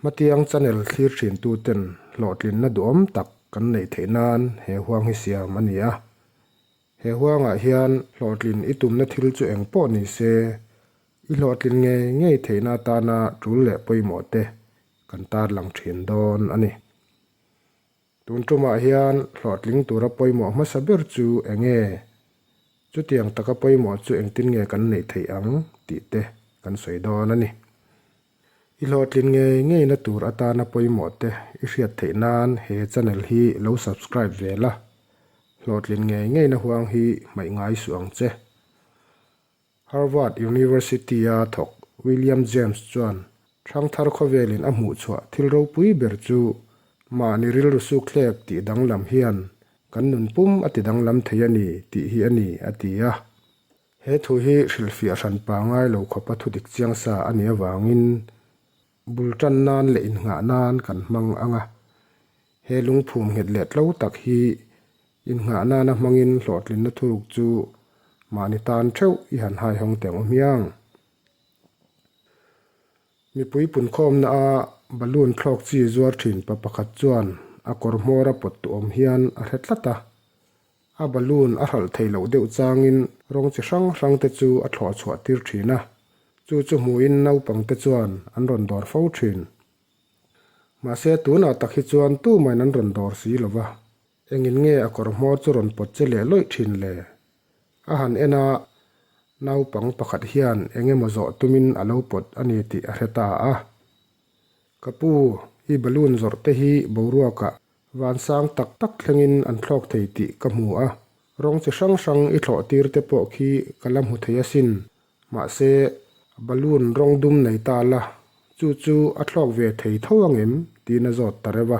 Hmatiang channel thlir thin tu ten hlawhtlinna duhawm tak kan neih theih nan he huang hi siam a ni a. He huangah hian hlawhtlin i tumna thil chu eng pawh ni se, i hlawhtlin ngei ngei theihna atana tul leh pawimawh te kan tarlang thin dawn a ni. Tun tumah hian hlawhtling tura pawimawh hmasa ber chu eng nge? Chutiang taka pawimawh chu engtin nge kan neih theih ang tih te kan sawi dawn a ni. I hlawhtlin ngei ngeina tur atana pawimawh te i hriat theih nan he channel hi lo subscribe ve la, hlawhtlin ngei ngeina huang hi hmaih ngai suh ang che. Harvard University-a thawk William James chuan Thangthar khawvelin a hmuhchhuah thil ropui ber chu mahni rilru sukthlek tih danglam hian kan nun pum a ti danglam thei a ni tih hi a ni, a ti a. He thu hi hrilhfiah hran pangai lo khawpa thu dik chiang sa a nih avangin bul tan nan leh innghah nan kan hmang ang a. He lungphum nghet leh tlo tak hi innghah nana hmangin hlawhtlinna thuruk chu mahni tan theuh i han haihawng teh ang hmiang. Mipui punkhawmna a balloon thlawk chi zuar thin pa pakhat chuan a kawr hmawr a pawt tuam hian a hre tlat a. A balloon a hralh thei loh deuh changin rawng chi hrang hrang te chu a thlawh chhuah tir thin a, chu chu hmuhin naupang te chuan an rawn dawr fo thin. Mahse tunah tak hi chuan tumahin an rawn dawr si lo va, engin nge a kawr hmawr chu rawn pawt che leh lawih thin le? A han en a, naupang pakhat hian eng emaw zawh tumin a lo pawt a ni tih a hre ta a. Ka pu, i balloon zawrh te hi boruakah Vansang tak tak thlengin an thlawk thei tih ka hmu a, rawng chi hrang hrang i thlawh tir te pawh khi ka la hmu thei asin. Mahse, balloon rawng dum nei ta la, chu chu a thlawk ve thei tho angem? tiin a zawt ta reuh a.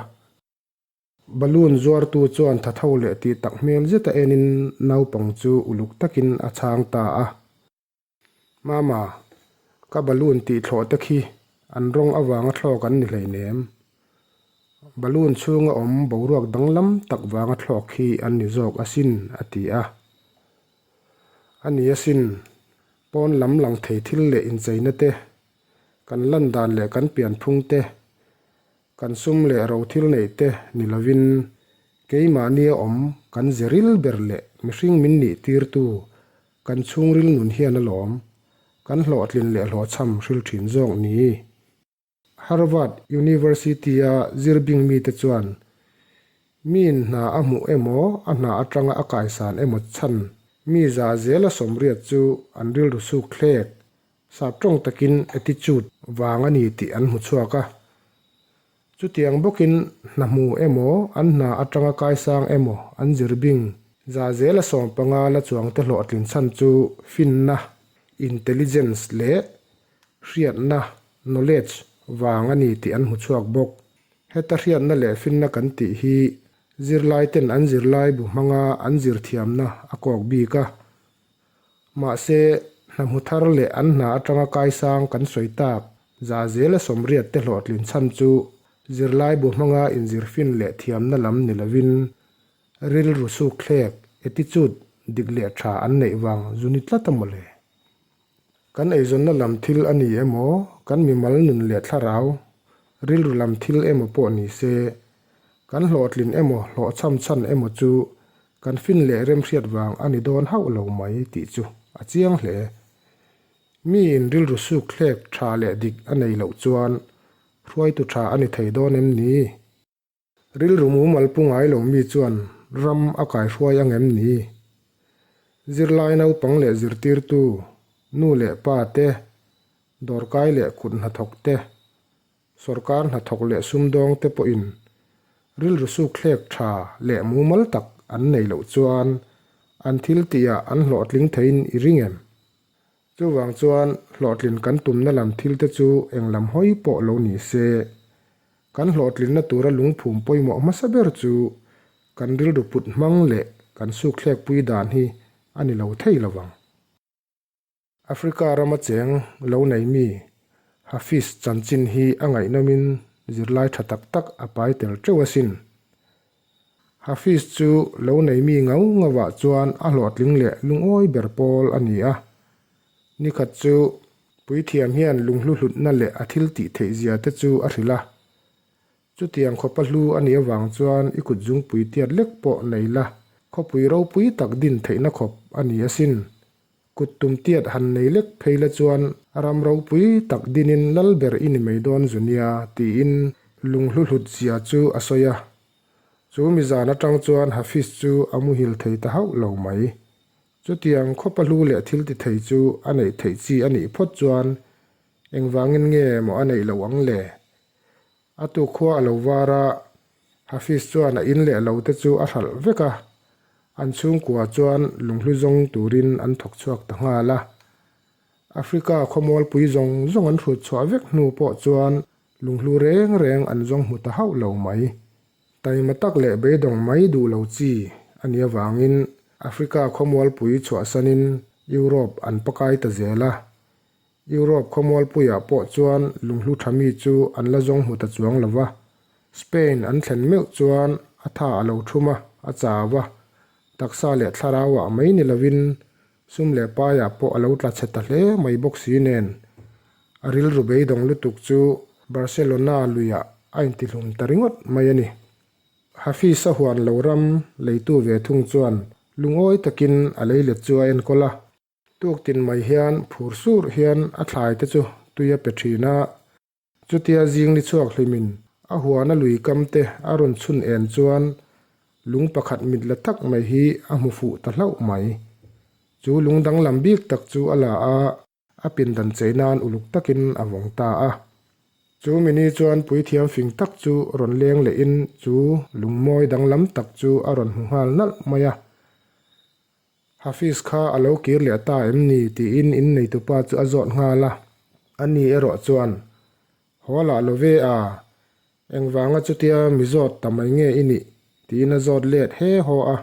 Balloon zuartu chuan tha tho leh tih tak hmel zeta enin naupang chu uluk takin a chhang ta a. Mama, ka balloon tih thlawh te khi an rawng avanga thlawk an ni hleinem. Balloon chhunga awm boruak danglam tak vanga thlawk khi an ni zawk asin, a ti a. A ni asin, pawn lam lang thei thil leh incheina te, kan lan dan leh kan pianphung te, kan sum leh ro thil neih te ni lovin keimahnia awm kan zeril ber leh mihring min nih tirtu Kan chhungril nun hian alawm kan hlawhtlin leh hlawhchham hril thin zawk ni. Harvard University-a zirbing mite chuan miin hna a hmuh emaw a hna atanga a kaisan emaw chhan mi za zela sawmriat chu an rilru suk thlek, sap tawng takin attitude, vang a ni tih an hmu chhuak a. Chutiang bawkin hna hmu emaw, an hna atanga kaisang emaw an zirbing za zela 15 la chuangte hlawhtlin chhan chu finna, intelligence, leh hriatna, knowledge, vang a ni tih an hmu chhuak bawk. Heta hriatna leh finna kan tih hi zirlaiten an zirlai bu hmanga an zir thiamna a kawk bik a. Mahse, hna hmu thar leh an hna atanga kaisang kan sawi tak za zela 80 te hlawhtlin chhan chu zirlaibu hmanga inzirfin leh thiamna lam ni lovin rilru sukthlek, attitude, dik leh tha an neih vang zu ni tlat a mawle. Kan eizawnna lam thil a ni emaw, kan mimal nun leh thlarau, rilru lam thil emaw pawh ni se, kan hlawhtlin emaw hlawhchham chhan emaw chu Kan fin leh remhriat vang a ni dawn hauh lo mai tih chu a chiang hle. Miin rilru suk thlek tha leh dik a nei loh chuan hruaitu tha a ni thei dawn em ni? Rilru mumal pu ngai lo mi chuan ram a kaihruai ang em ni? Zirlai naupang leh zirtirtu, nu leh pa te, dawrkai leh kut hnathawk te, Sorkar hnathawk leh sumdawng te pawhin rilru sukthlek tha leh mumal tak an nei loh chuan an thil tihah an hlawhtling theiin i ring em? Chuvang chuan hlawhtlin kan tumna lam thil te chu eng lam hawi pawh lo ni se, kan hlawhtlinna tura lungphum pawimawh hmasa ber chu kan rilru put hmang leh kan sukthlekpui dan hi a ni lo thei lo vang. Africa rama cheng lo nei mi Hafiz chanchin hi a ngaihnawmin zirlai tha tak tak a pai tel teuh asin. Hafiz chu lo nei mi ngau ngauah chuan a hlawhtling leh lungawi ber pawl a ni a. Nikhat chu puithiam hian lunghlu hlutna leh a thil tih theih zia te chu a hrilh a. Chutiang khawpa hlu a nih avang chuan i kut zungpui tiat lek pawh nei la, khawpui ropui tak din theihna khawp a ni asin. Kut tum tiat han nei lek phei la chuan ram ropui tak dinin lal ber i ni mai dawn zu nia, tiin lunghlu hlut zia chu a sawi a. Chu mizan atang chuan Hafiz chu a muhil thei ta hauh lo mai. Chutiang khawpa hlu leh thil ti thei chu a neih theih chi a nih phawt chuan engvangin nge maw a neih loh ang le? A tukhua a lo var a, Hafiz chuan a in leh lo te chu a hralh vek a, an chhungkua chuan lunghlu zawng turin an thawk chhuak ta nghal a. Africa khawmualpui zawng zawng an hrut chhuah vek hnu pawh chuan lunghlu reng reng an zawng hmu ta hauh lo mai. Taima tak leh beidawng mai duh lo chi a nih avangin Africa khawmualpui chhuahsanin Europe an pakai ta zel a. Europe khawmualpuiah pawh chuan lunghlu tha mi chu an la zawng hmu ta chuang lo va. Spain an thlen meuh chuan a tha a lo thum a, a chau a. Taksa leh thlarauah mai ni lovin sum leh paiah pawh a lo tla chhe ta hle mai bawk si nen. A rilru beidawng lutuk chu Barcelona luiah a intihlum ta ringawt mai a ni. Hafiz a huan lo ram leitu ve thung chuan lungawi takin a leilet chu a enkawl a. Tuktin mai hian phur sur hian a thlai te chu tui a pe thin a, chutia zing ni chhuak hlimin a huana lui kam te a rawn chhun en chuan lung pakhat mit la tak mai hi a hmu fuh ta hlauh mai. Chu lung danglam bik tak chu a la a, a pindan chei nan uluk takin a vawng ta a. Chu mini chuan puithiam fing tak chu rawn leng lehin chu lungmawi danglam tak chu a rawn hmu nghal nalh mai a. Hafiz kha a lo kir leh ta em ni tiin inneitupa chu a zawt nghal a, ani erawh chuan, Haw lah lo ve a, engvanga chutia mi zawt ta mai nge i nih? tiin a zawt let he haw a.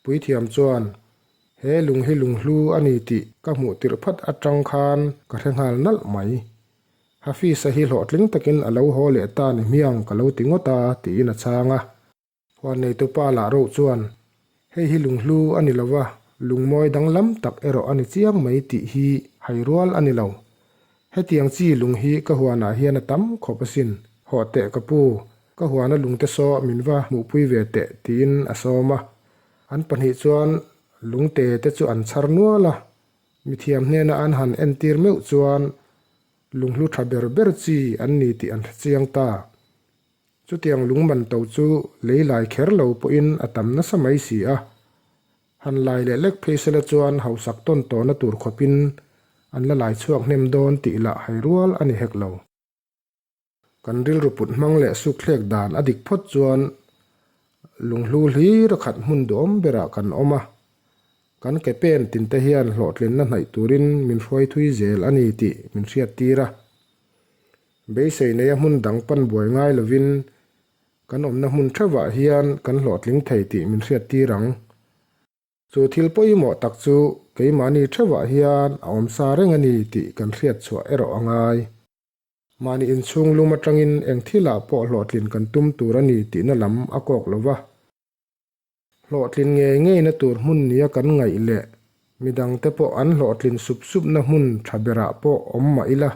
Puithiam chuan, He lung hi lunghlu a ni tih ka hmuh tirh phat atang khan ka hre nghal nalh mai. Hafiz-a hi hlawhtling takin a lo haw leh ta ni hmiang ka lo ti ngawt a, tiin a chhang a. Huan neitupa lah roh chuan, Hei hi lunghlu a ni lo va, lungmawi danglam tak erawh a ni chiang mai tih hi hai rual a ni lo. Hetiang chi lung hi ka huanah hian a tam khawp asin. Hawh teh ka pu, ka huana lungte saw min va hmuhpui ve teh tiin a sawm a. An pahnih chuan lungte te chu an chhar nual a, mithiam hnena an han entir meuh chuan lunghlu tha ber ber chi an ni tih an hre chiang ta. Chutiang lung man to chu lei lai kher lo pawhin a tam nasa mai si a, han lai leh lek phei sela chuan hausak tawn tawhna tur khawpin an la lai chhuak hnem dawn tih lah hai rual a ni hek lo. Kan rilru put hmang leh sukthlek dan a dik phawt chuan lunghlu hlir a khat hmun duhawm berah kan awm a, kan ke pen tinte hian hlawhtlinna hnaih turin min hruai thui zel a ni tih min hriattir a. Beisei neia hmun dang pan buai ngai lovin kan awmna hmun theuhah hian kan hlawhtling thei tih min hriattir ang. Chu thil pawimawh tak chu keimahni theuhah hian a awm sa reng a ni tih kan hriat chhuah erawh a ngai. Mahni inchhung lum atangin eng thilah pawh hlawhtlin kan tum tur a ni tihna lam a kawk lo va. Hlawhtlin ngei ngeina tur hmun nia kan ngaih leh midangte pawh an hlawhtlin sup supna hmun tha berah pawh awm mah ila,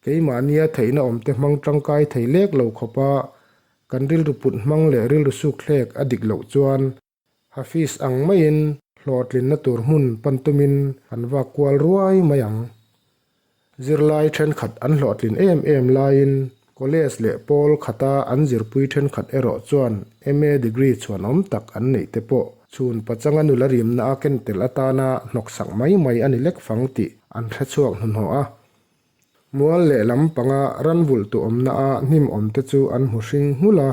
keimahnia theihna awmte hmang tangkai thei lek lo khawpa kan rilru put hmang leh rilru sukthlek a dik loh chuan Hafiz ang maiin hlawhtlinna tur hmun pan tumin kan vak kual ruai mai ang. Zirlai thenkhat an hlawhtlin em em laiin college leh pawl khata an zirpui thenkhat erawh chuan MA degree chhuanawm tak an neih te pawh chhun pachanga nula rimna a ken tel atana hnawksak mai mai a ni lek fang tih an hre chhuak hnuhnawh a. Mual lehlam panga ran vulh tu awmna a hnim awm te chu an hmu hring nghulh a.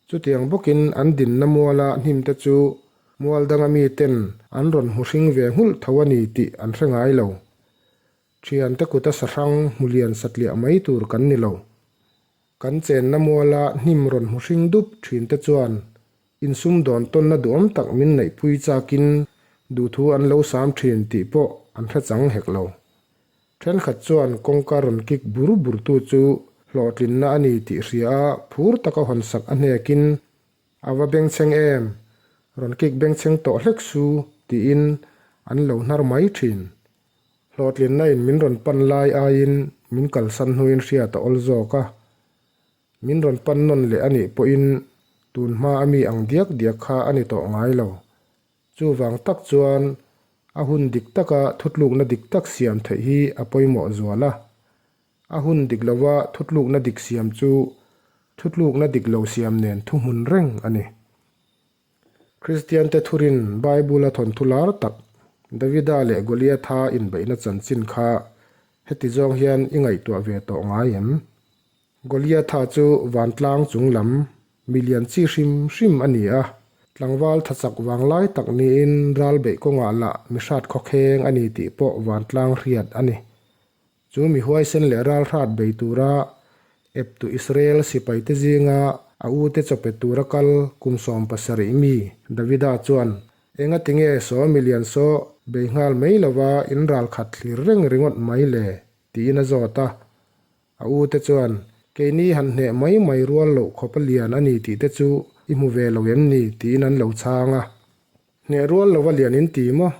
Chutiang bawkin an dinna muala hnim te chu mual danga miten an rawn hmu hring ve nghulh tho a ni tih an hre ngai lo. Thiante kuta sahrang hmu lian satliah mai tur kan ni lo. Kan chenna muala hnim rawn hmu hring dup thinte chuan insumdawn tawnna duhawm tak min neihpui chakin duhthu an lo sam thin tih pawh an hre chang hek lo. Thenkhat chuan kawngka rawn kik bur burtu chu hlawhtlinna a ni tih hria a, phur taka hawnsak a hnekin. A va bengchheng em? Rawn kik bengchheng tawh hlek su, tiin an lo hnar mai thin. Hlawhtlinna in min rawn pan lai aiin min kalsan hnuin hriat a awl zawk a. Min rawn pan nawn leh a nih pawhin tun hma a mi ang diak diak kha a ni tawh ngai lo. Chuvang tak chuan a hun dik taka thutlukna dik tak siam theih hi a pawimawh zual a. A hun dik lova thutlukna dik siam chu thutlukna dik lo siam nen thuhmun reng a ni. Kristiante thurin Bible-a thawnthu lar tak Davida leh Goliatha inbeihna chanchin kha heti zawng hian i ngaihtuah ve tawh ngai em? Goliatha chu vantlang chung lam milian chi hrim hrim a ni a, tlangval thachak vanglai tak niin ral beih kawngah lah mihrat khawkheng a ni tih pawh vantlang hriat a ni. Chu mi huaisen leh ralhrat bei tura eptu Israel sipaite zinga a ute chawpe tura kal kum 70 mi Davida chuan, Engati nge saw milian saw bei nghal mai lova in ralkhat thlir reng ringawt mai le? tiin a zawt a. A ute chuan, Keini han hneh mai mai rual loh khawp a lian a ni tih te chu i hmu ve lo em ni? tiin an lo chhang a. Hneh rual lova lian in ti maw?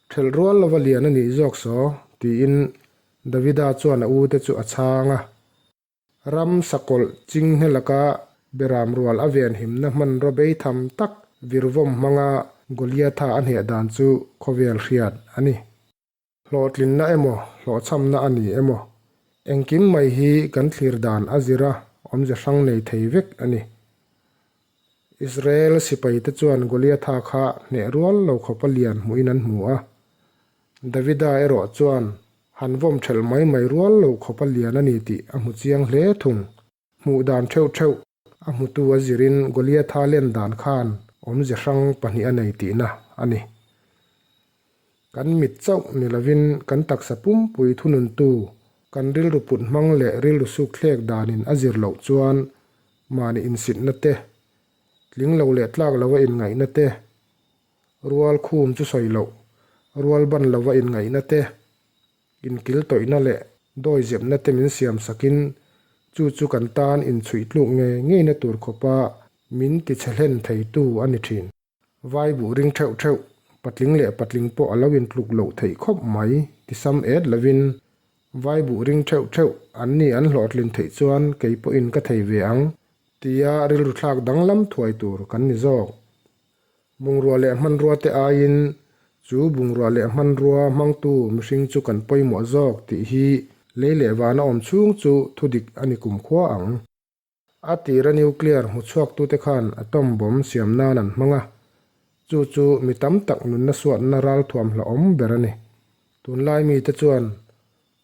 Ṭhelh rual lova lian a nih zawk saw, tiin Davida chuan a ute chu a chhang a. Ram sakawlh chinghne laka beram rual a venhimna hmanraw bei tham tak virvawm hmanga Goliatha a hneh dan chu khawvel hriat a ni. Hlawhtlinna emaw, hlawhchhamna a ni emaw, engkim mai hi kan thlir dan a zira awmze hrang nei thei vek a ni. Israel sipaite chuan Goliatha kha hneh rual lo khawpa lian hmuhin an hmu a. Davida erawh chuan han vawm ṭhelh mai mai rual lo khawpa lian a ni tih a hmu chiang hle thung. Hmuh dan ṭheuh ṭheuh a hmutu a zirin Goliatha len dan khan awmze hrang pahnih a nei tihna a ni. Kan mit chauh ni lovin kan taksa pumpui thununtu kan rilru put hmang leh rilru suk thlek danin a zir loh chuan mahni insitna te, tling lo leh tlak lova inngaihna te, rual khum chu sawi loh, rual ban lova inngaihna te, inkil tawihna leh dawi zepna te min siam sakin chu chu kan tan inchhuih tluk ngei ngeina tur khawpa min tichhe hlen theitu a ni thin. Vai buh ring theuh theuh, patling leh patling pawh a lo intluk loh theih khawp mai, ti sam et lovin vai buh ring theuh theuh an ni an hlawhtlin theih chuan kei pawhin ka thei ve ang tia rilru thlak danglam thuai tur kan ni zawk. Bungrua leh hmanrua te aiin chu bungrua leh hmanrua hmangtu mihring chu kan pawimawh zawk tih hi lei leh vana awm chhung chu thudik a ni kumkhua ang. A tira nuclear hmuchhuaktute khan atom bomb siam nan an hmang a, chu chu mi tam tak nunna suatna ralthuam hlauhawm ber a ni. Tunlai mite chuan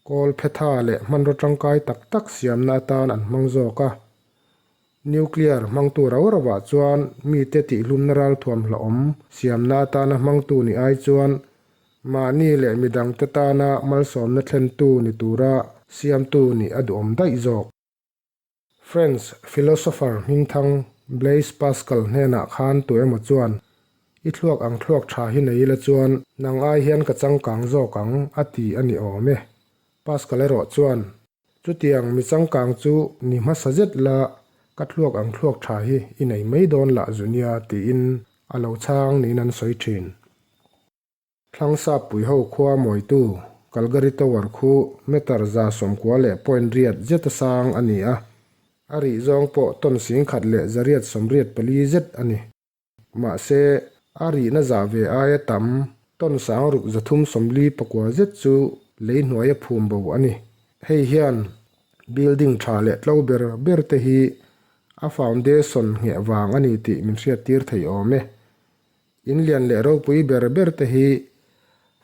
kawl phetha leh hmanraw tangkai tak tak siamna atan an hmang zawk a. Nuclear hmangtu rau rauah chuan mite tihlumna ralthuam hlauhawm siamna atana hmangtu nih ai chuan mahni leh midangte tana malsawmna thlentu ni tura siamtu nih a duhawm daih zawk. French philosopher hmingthang Blaise Pascal hnenah khan tu emaw chuan, I thluak ang thluak tha hi nei ila chuan nang ai hian ka changkang zawk ang, a ti a ni awm e. Pascal erawh chuan, Chutiang mi changkang chu ni hmasa zet la, ka thluak ang thluak tha hi i nei mai dawn lah zu nia, tiin a lo chhang niin an sawi thin. Thlangsap puiho khua mawitu Calgary Tower khu meter 190 leh point riat zet a sang a ni a, a rih zawng pawh ton 10,000 leh 884 zet a ni. Mahse, a rihna zah ve aia tam ton 6,349 zet chu lei hnuaia phum bo a ni. Hei hian building tha leh tlo ber ber te hi a foundation ngheh vang a ni tih min hriattir thei awm e. In lian leh ropui ber ber te hi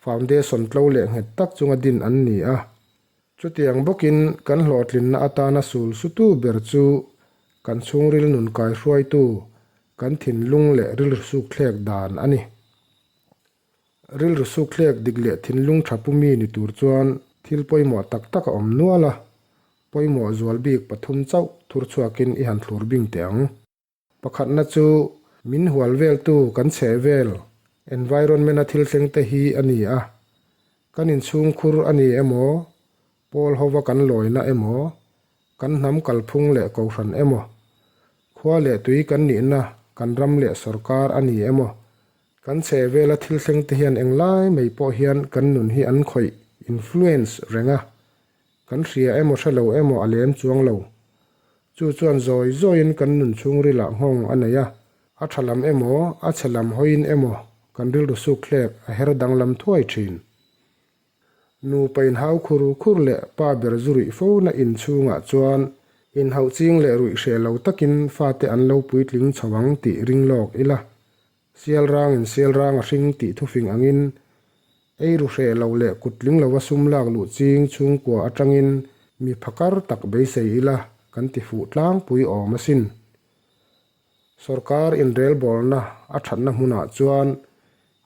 foundation tlo leh nghet tak chunga din an ni a. Chutiang bawkin kan hlawhtlinna atana sul sutu ber chu kan chhungril nun kaihruaitu, kan thinlung leh rilru sukthlek dan a ni. Rilru sukthlek dik leh thinlung tha pumi ni tur chuan thil pawimawh tak tak a awm nual a, pawimawh zual bik pathum chauh thur chhuakin i han thlur bing teh ang. Pakhatna chu min hual veltu kan chheh vel, environment-a thil thleng te hi a ni a. Kan inchhungkhur a ni emaw, pawl hova kan lawina emaw, kan hnam kalphung leh kohhran emaw, khua leh tui kan nihna kan ram leh sorkar a ni emaw, kan chhehvela thil thleng te hian englai mai pawh hian kan nun hi an khawih, influence, reng a. Kan hria emaw hre lo emaw a lem chuang lo. Chu chuan zawi zawiin kan nun chhungrilah nghawng a nei a, a tha lam emaw a chhe lam hawiin emaw kan rilru sukthlek a her danglam thuai thin. Nupa inhau khur khur leh pa ber zu ruih fo na inchhungah chuan inhauh ching leh ruih hreh lo takin fate an lo puitling chho ang tih ring lawk ila. Sial rangin sial rang a hring tih thufing angin ei ru hreh lo leh kut tling lova sum lak luh ching chhungkua atangin mi phakar tak beisei ila kan ti fuh tlangpui awm asin. Sorkar inrelbawlna a thatna hmunah chuan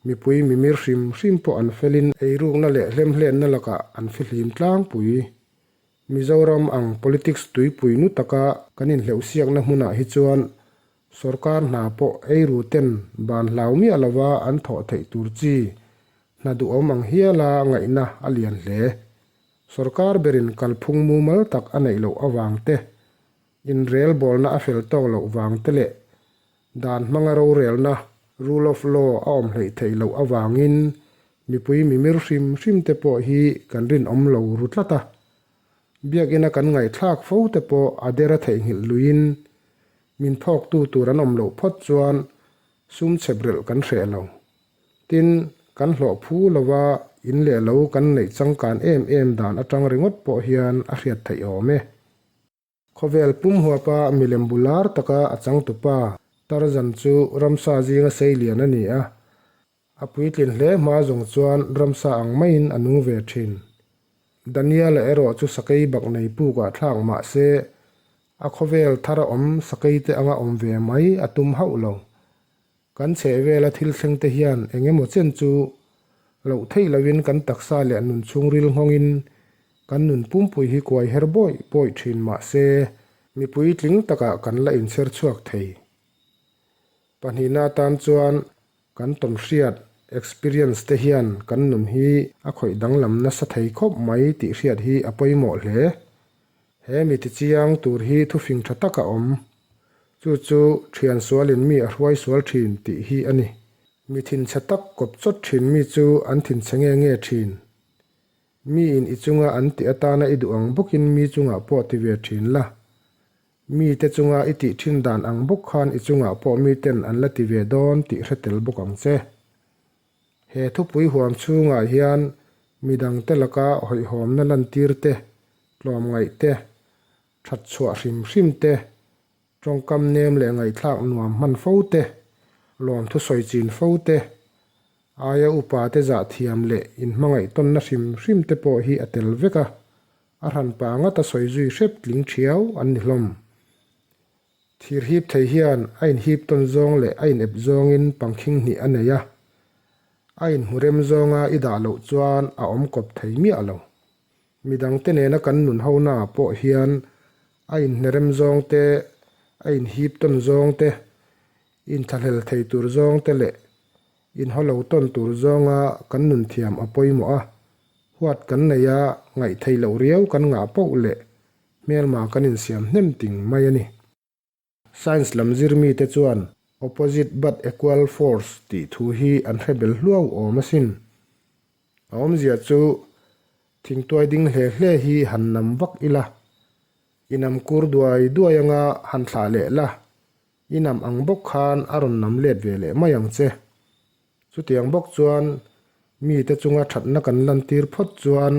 mipui mimir hrim hrim pawh an felin eirukna leh hlemhlenna lakah an fihlim tlangpui. Mizoram ang politics tuipui nu taka kan inhleuhsiakna hmunah hi chuan sorkar hna pawh eiru ten ban hlau miah lova an thawh theih tur chi hna duhawm ang hiala ngaihna a lian hle. Sorkar berin kalphung mumal tak a neih loh avang te Inrelbawlna a fel tawk loh vang te leh dan hmanga rorelna, rule of law, a awm hleih theih loh avangin mipui mimir hrim hrim te pawh hi kan rinawm lo ru tlat a. Biakina kan ngaihthlak fo te pawh a dera theihnghilh luiin min phawktu tur an awm loh phawt chuan sum chheprelh kan hreh lo. Tin, kan hlawh phu lova in leh lo kan neih changkan em em dan atang ringawt pawh hian a hriat theih awm e. Khawvel pum huapa milem bular taka a changtupa Tarzan chu ramsa zinga sei lian a ni a, a puitlin hle hma zawng chuan ramsa ang maiin a nung ve thin. Daniel-a erawh chu sakei bak nei pukah thlak mah se, a khawvel thara awm sakei te anga awm ve mai a tum hauh lo. Kan chhehvela thil thleng te hian eng emaw chen chu loh theih loin kan taksa leh nun chhungril nghawngin kan nun pumpui hi kuai her bawih bawih thin mah se mipui tling takah kan la inchher chhuak thei. Pahnihna atan chuan kan tawnhriat, experience, te hian kan nun hi a khawih danglam nasa thei khawp mai tih hriat hi a pawimawh hle. He mi tichiang tur hi thufing tha tak a awm. Chu chu thian sualin mi a hruai sual thin tih hi a ni. Mi thinchhe tak kawp chawt thin mi chu an thinchhe nge nge thin. Miin i chunga an tih atana i duh ang bawkin mi chungah pawh ti ve thin la. Mite chunga i tih thin dan ang bawk khan i chungah pawh miten an la ti ve dawn tih hre tel bawk ang che. He thupui huam chhungah hian midangte laka hawihhawmna lantir te, tlawmngaih te, that chhuah hrim hrim te, tawngkam nem leh ngaihthlak nuam hman fo te, lawmthu sawi chin fo te, aia upa te zah thiam leh inhmangaihtawnna hrim hrim te pawh hi a tel vek a, a hranpa ngata sawi zui hrep tling thiau an ni hlawm. Thir hip thei hian a inhip tawn zawng leh a inep zawngin pangkhing hnih a nei a, a inhmurem zawnga i dah loh chuan a awm kawp thei miah lo. Midangte nena kan nun honaah pawh hian a inhnerem zawng te, a inhip tawn zawng te, inthlahlel thei tur zawng te leh inhawlo tawn tur zawnga kan nun thiam a pawimawh a, huat kan nei a, ngaihtheih loh riau kan ngah poh leh hmelma kan insiam hnem ting mai a ni. Science lam zir mite chuan opposite but equal force tih thu hi an hre bel hluau awm asin. A awmzia chu thingtuai ding hle hle hi han nam vak ila, i nam kur duai duai anga han thlah leh la, i nam ang bawk khan a rawn nam let ve leh mai ang che. Chutiang bawk chuan mite chunga thatna kan lantir phawt chuan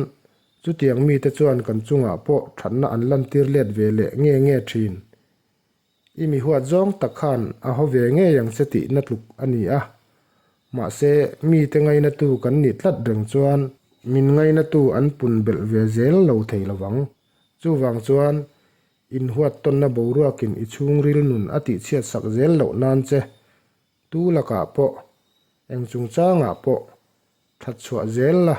chutiang mite chuan kan chungah pawh thatna an lantir let ve leh nge nge thin. I mi huat zawng tak khan a haw ve ngei ang che tihna tluk a ni a. Mahse, mite ngainatu kan nih tlat reng chuan min ngainatu an pun belh ve zel lo thei lovang. Chuvang chuan inhuat tawnna boruakin i chhungril nun a tihchhiat sak zel loh nan che Tu lakah pawh, eng chungchangah pawh that chhuah zel la.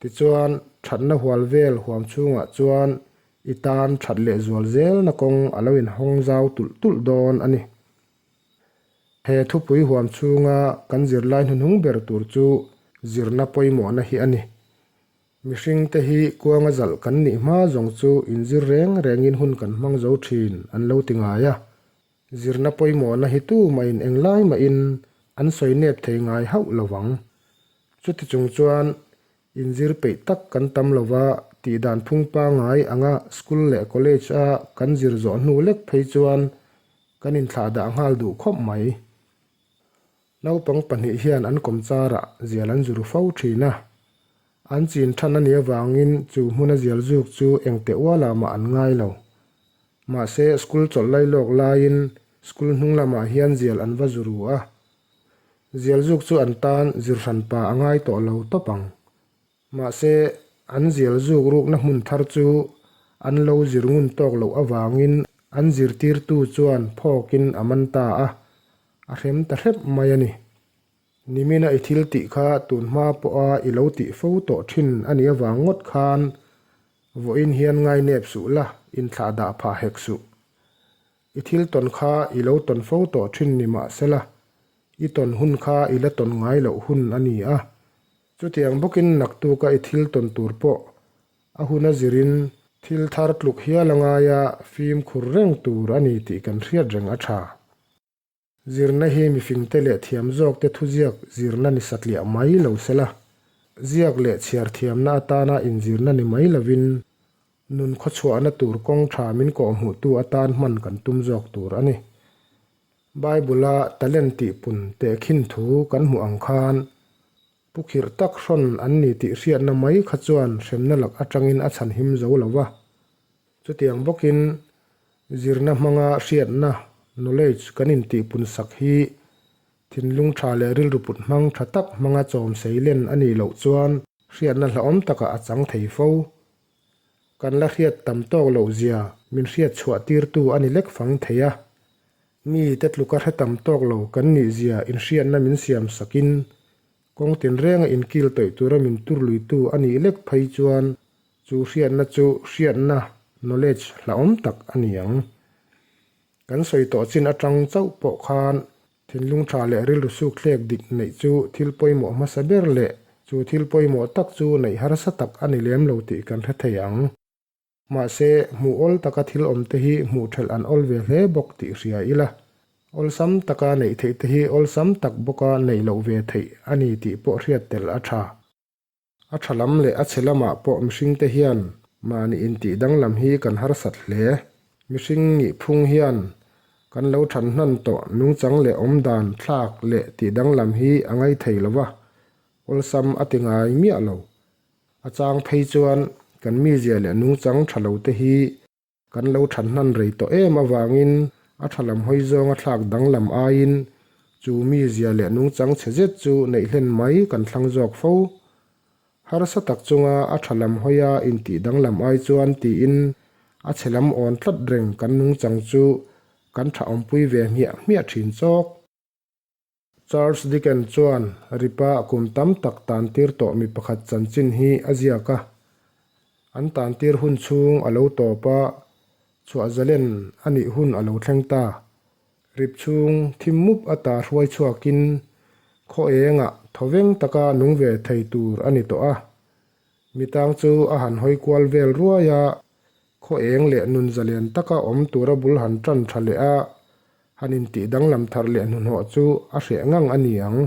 Tichuan, thatna hual vel huam chhungah chuan i tan that leh zual zelna kawng a lo inhawng zau tulh tulh dawn a ni. He thupui huam chhunga kan zirlai hnuhnung ber tur chu zirna pawimawhna hi a ni. Mihringte hi kuanga zalh kan nih hma zawng chu inzir reng rengin hun kan hmang zo thin an lo ti ngai a. Zirna pawimawhna hi tumahin englai mahin an sawi nep thei ngai hauh lo vang. Chuti chung chuan inzir peih tak kan tam lo va, tihdan phung pangngai anga school leh college a kan zir zawh hnu lek phei chuan kan inthlahdah nghal duh khawp mai. Naupang pahnih hian an kawmcharah zial an zuru fo thin a, an chin than a nih avangin chu hmuna zial zuk chu engteh ualah mah an ngai lo. Mahse, school chawlh lai lawk laiin school hnung lamah hian zial an va zuru a, zial zuk chu an tan zir hranpa a ngai tawh lo tawp ang. Mahse, an zial zuk rukna hmun thar chu an lo zir ngun tawk loh avangin an zirtirtu chuan phawkin a man ta a, a hrem ta hrep mai a ni. Nimina i thil tih kha tun hma pawha i lo tih fo tawh thin a nih avang ngawt khan vawiin hian ngainep suh la, inthlah dah phah hek suh. I thil tawn kha i lo tawn fo tawh thin ni mahsela, i tawn hun kha i la tawn ngai loh hun a ni a. Chutiang bawkin naktuka i thil tawn tur pawh a hun a zirin thil thar tluk hial a ngaia fimkhur reng tur a ni tih kan hriat reng a tha. Zirna hi mifingte leh thiam zawkte thuziak zirna ni satliah mai lo sela, ziak leh chhiar thiamna atana inzirna ni mai lovin nun khawchhuahna tur kawng tha min kawhhmuhtu atan hman kan tum zawk tur a ni. Bible-a talent tihpun tehkhin thu kan hmuh ang khan pu khirh tak hrawn an ni tih hriatna mai kha chuan hremna lak atangin a chhanhim zo lo va. Chutiang bawkin zirna hmanga hriatna, knowledge, kan intihpun sak hi thinlung tha leh rilru put hmang tha tak hmanga chawm seilen a nih loh chuan hriatna hlauhawm takah a chang thei fo. Kan la hriat tam tawk loh zia min hriat chhuah tirtu a ni lek fang thei a. Mi te tluka hre tam tawk lo kan nih zia inhriatna min siam sakin kawng tinrenga inkil tawih tura min tur luitu a nih lek phei chuan chu hriatna chu hriatna, knowledge, hlauhawm tak a ni ang. Kan sawi tawh chin atang chauh pawh khan thinlung tha leh rilru suk thlek dik neih chu thil pawimawh hmasa ber leh chu thil pawimawh tak chu neih harsa tak a ni lem lo tih kan hre thei ang. Mahse, hmuh awl taka thil awm te hi hmuh thelh an awl ve hle bawk tih hria ila. Awlsam taka neih theih te hi awlsam tak bawka neih loh ve theih a ni tih pawh hriat tel a tha. A tha lam leh a chhe lamah pawh mihringte hian mahni intih danglam hi kan harsat hle. Mihring nih phung hian kan lo than hnan tawh nungchang leh awmdan thlak leh tih danglam hi a ngai thei lo va, awlsam a ti ngai miah lo. A chang phei chuan kan mizia leh nungchang tha lo te hi Kan lo than hnan rei tawh em avangin a tha lam hawi zawnga thlak danglam aiin chu mizia leh nungchang chhe zet chu neih hlen mai kan thlang zawk fo. Harsa tak chunga a tha lam hawia intih danglam ai chuan tiin a chhe lam awn tlat reng kan nungchang chu kan tha awmpui ve hmiah hmiah thin chawk. Charles Dickens chuan Ripa kum tam tak tantir tawh mi pakhat chanchin hi a ziak a. An tantir hun chhung a lo tawp a, chhuah zalen a nih hun a lo thleng ta. Rip chhung thim mup ata hruai chhuakin khaw engah thawveng taka nung ve thei tur a ni tawh a. Mitang chu a han hawi kual vel ruai a, khaw eng leh nun zalen taka awm tura bul han tan tha leh a, Han intih danglam thar leh hnuhnawh chu a hreh ngang a ni ang.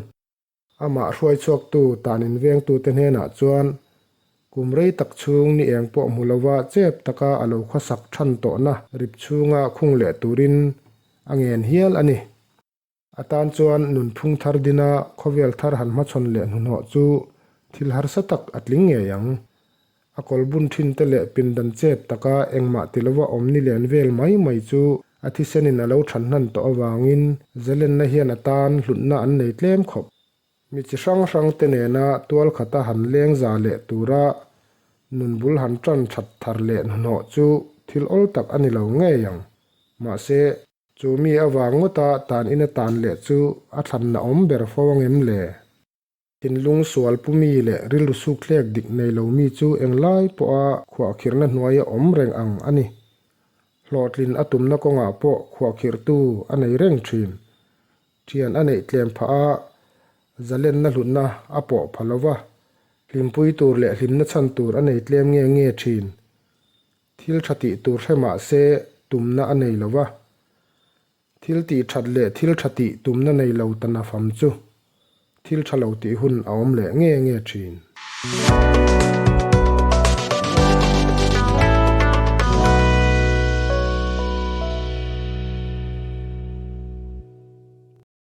Amah hruai chhuaktu tan invengtute hnenah chuan kum rei tak chhung ni eng pawh hmu lova chep taka a lo khawsak than tawhna rip chhunga khung leh turin a ngen hial a ni. A tan chuan nunphung thar dina khawvel thar han hmachhawn leh hnuhnawh chu thil harsa tak a tling ngei ang. A kawl bun thin te leh pindan chep taka engmah ti lova awm ni len vel mai mai chu a thisenin a lo than hnan tawh avangin Zelenna hian a tan hlutna an nei tlem khawp. Mi chi hrang hrang te nena tual khata han leng za leh tura nun bul han tan that thar leh hnuhnawh chu thil awl tak a ni lo ngei ang. Mahse, chu mi avang ngawta tan ina tan leh chu a thlanna awm ber fo angem le? Thinlung sual pu mi leh rilru sukthlek dik nei lo mi chu englai pawha khuahkhirhna hnuaia awm reng ang a ni. Hlawhtlin a tumna kawngah pawh khuahkhirhtu a nei reng thin. Thian a neih tlem phah a, zalenna hlutna a pawh pha lo va, hlimpui tur leh hlimna chhan tur a nei tlem nge nge thin. Thil tha tih tur hre mah se tumna a nei lo va. Thil tih that leh thil tha tih tumna nei lo ta nafam chu thil tha lo tih hun a awm leh nge nge thin.